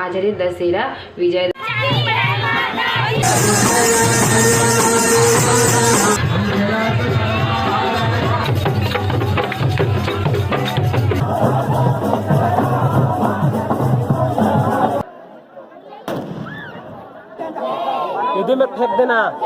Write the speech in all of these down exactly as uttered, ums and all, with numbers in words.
आज हरे दशहरा विजय। ये दे में फेंक देना।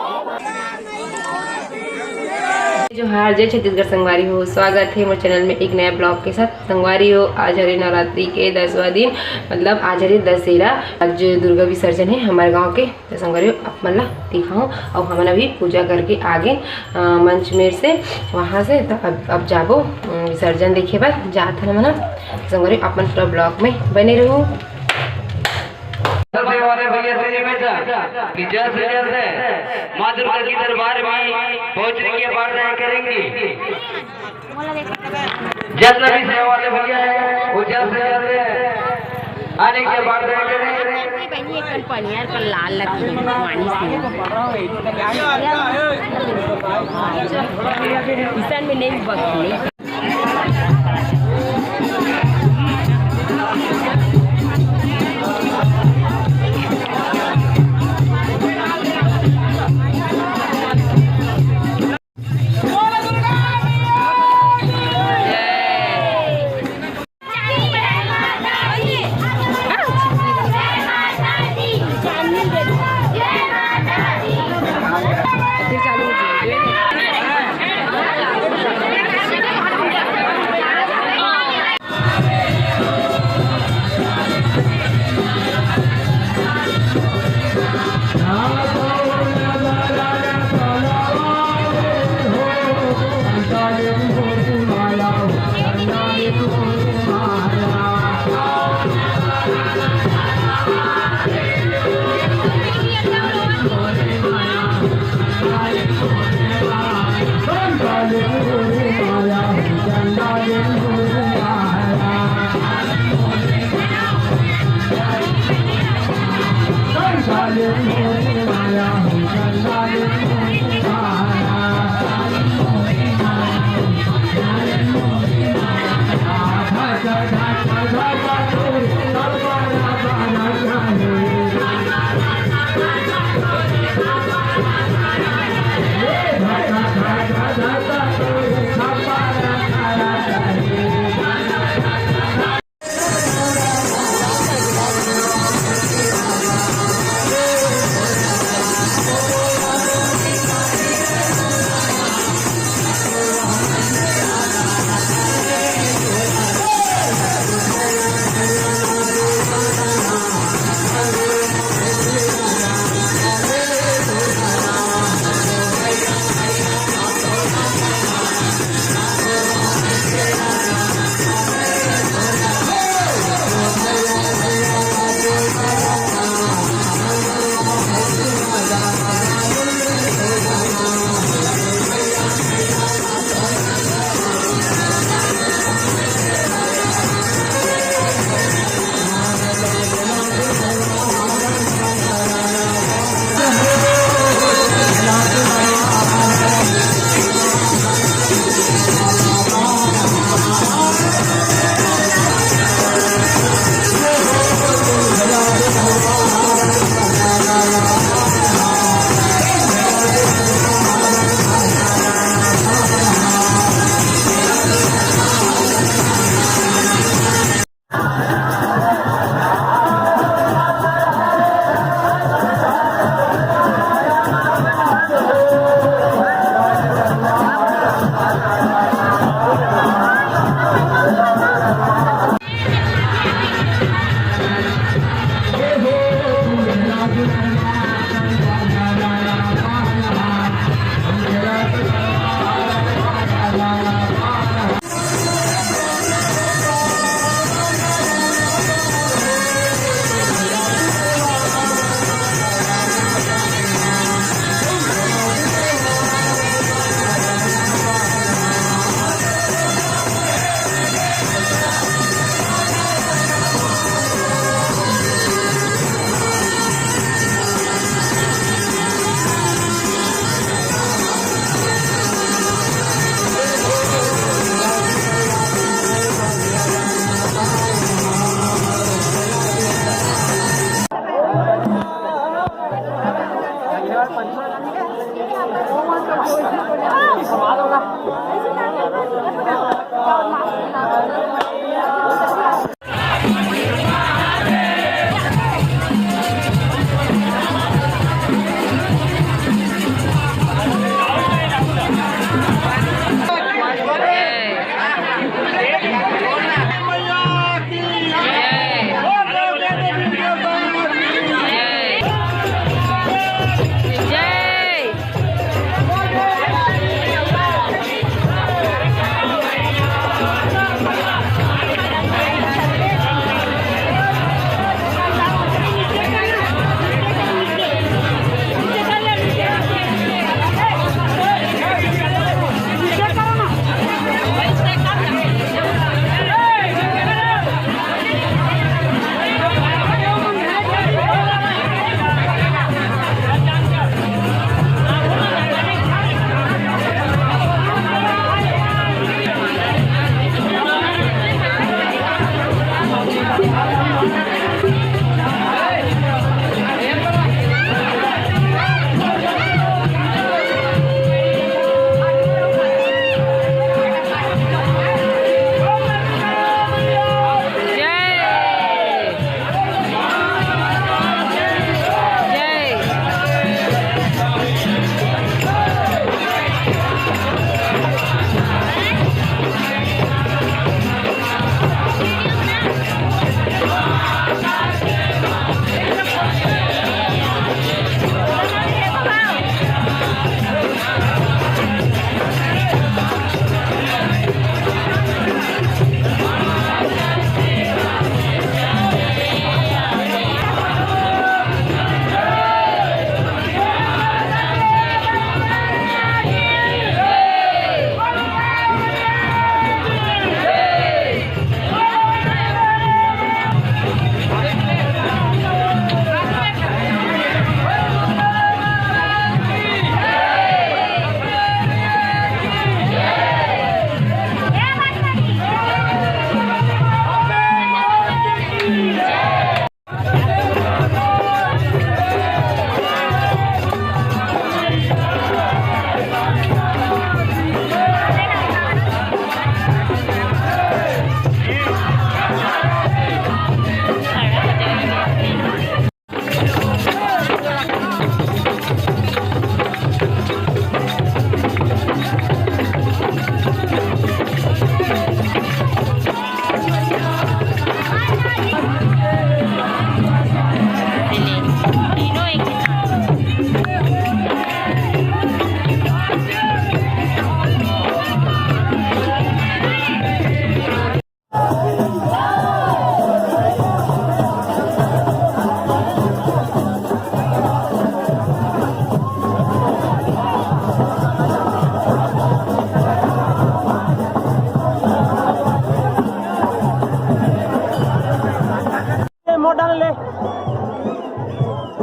जोहार, जय छत्तीसगढ़ संगवारी हो, स्वागत है मोर चैनल में एक नया ब्लॉग के साथ। संगवारी हो, आज हरे नवरात्रि के दसवां दिन, मतलब आज हरे दशहरा। आज दुर्गा विसर्जन है हमारे गांव के। तो संगवारी हो, आप मन ला दिखाऊं। और हमन अभी पूजा करके आगे, अ, मंच मेर से, वहां से तो अब, अब जाबो, अ, विसर्जन देखे बर जात हन हमन। तो संगवारी हो, आप मन पूरा ब्लॉग में बने रहू। सबसे वाले भैया से निवेदन कि जल्द से जल्द माँ दुर्गा की दरबार में पहुंचने की प्रार्थना करेंगे। जितने भी सेवा वाले भैया हैं, वो जल्द से जल्द आने की प्रार्थना करें। बहनी एक कन पनियर पर लाल लगती है, पानी से। इसन में नहीं बकती।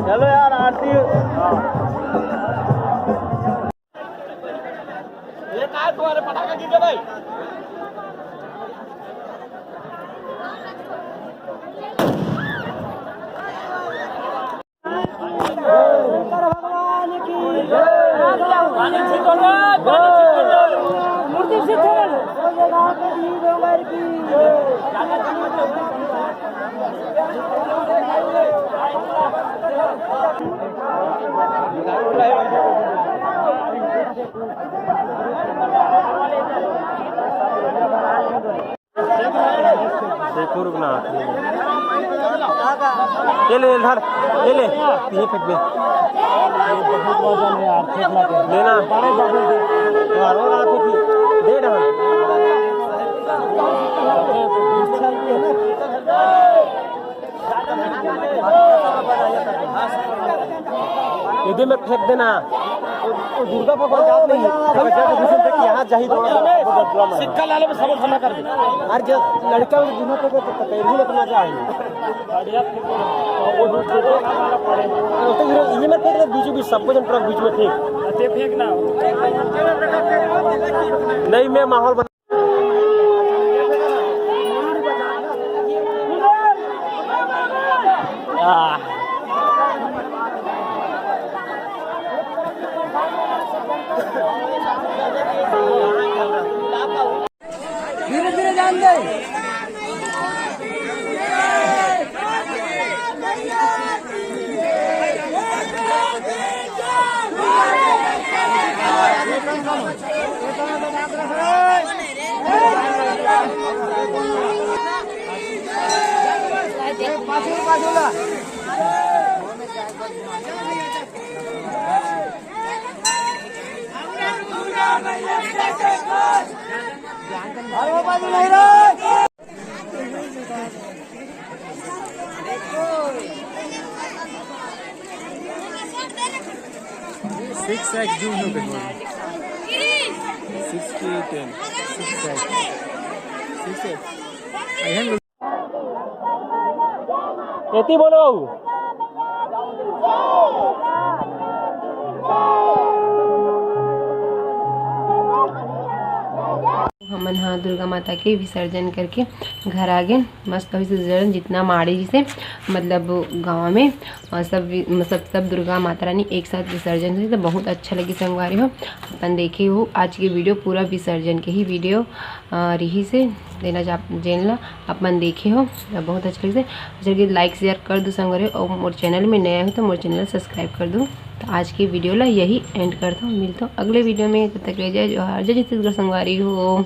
चलो यार, आरती। ये काय तुम्हारे पटाखा गिर गया भाई? शंकर भगवान की जय। मूर्ति सिद्ध। डोंगर की जय। देखो, रुकना। ये ले, ये धर, ये ले, ये फेंक दे। बहुत वजन है यार, फेंकना तो। लेना। बड़े बबूल थे। हाँ, वो वाला फेंकी। दे ना। एदे में फेंक देना। वो, वो दुर्गा भगवान जात नहीं है। अगर जब दूसरे तक यहाँ जाही तो सिक्का लाले में सब ठंडा कर दे। और जो लड़का और दुनों को तो पता ही नहीं लगना चाहिए। वो दूसरे को, हाँ, तो ये, ये मत फेंक दे, बीचों बीच सबको जन पूरा बीच में फेंक। ते फेंक ना। नहीं, मैं माहौल बना धीरे धीरे जान दे। सिक्स एक्स जूम हो गई। सिक्स के ten. Six x. Six x. एती बोलो। हमन ह दुर्गा माता के विसर्जन करके घर आ गेन। मस्त होइस विसर्जन, जितना माड़े जिसे मतलब गाँव में, और सब वि-, मतलब सब दुर्गा माता रानी एक साथ विसर्जन होइस, तो बहुत अच्छा लगी संगवारी हो। अपन देखे हो आज के वीडियो, पूरा विसर्जन के ही वीडियो अ, रिहिस हे, तेला जा-, जेन ला अपन देखे हो, त बहुत अच्छा लगिस हे। अच्छा लगे like share कर दू संगवारी हो, और मोर चैनल में नया हो तो मोर चैनल ला subscribe कर दू। तो आज के वीडियो ला यही end करथों, मिलथों अगले वीडियो में, तब तक के जय जोहार, जय छत्तीसगढ़ संगवारी हो।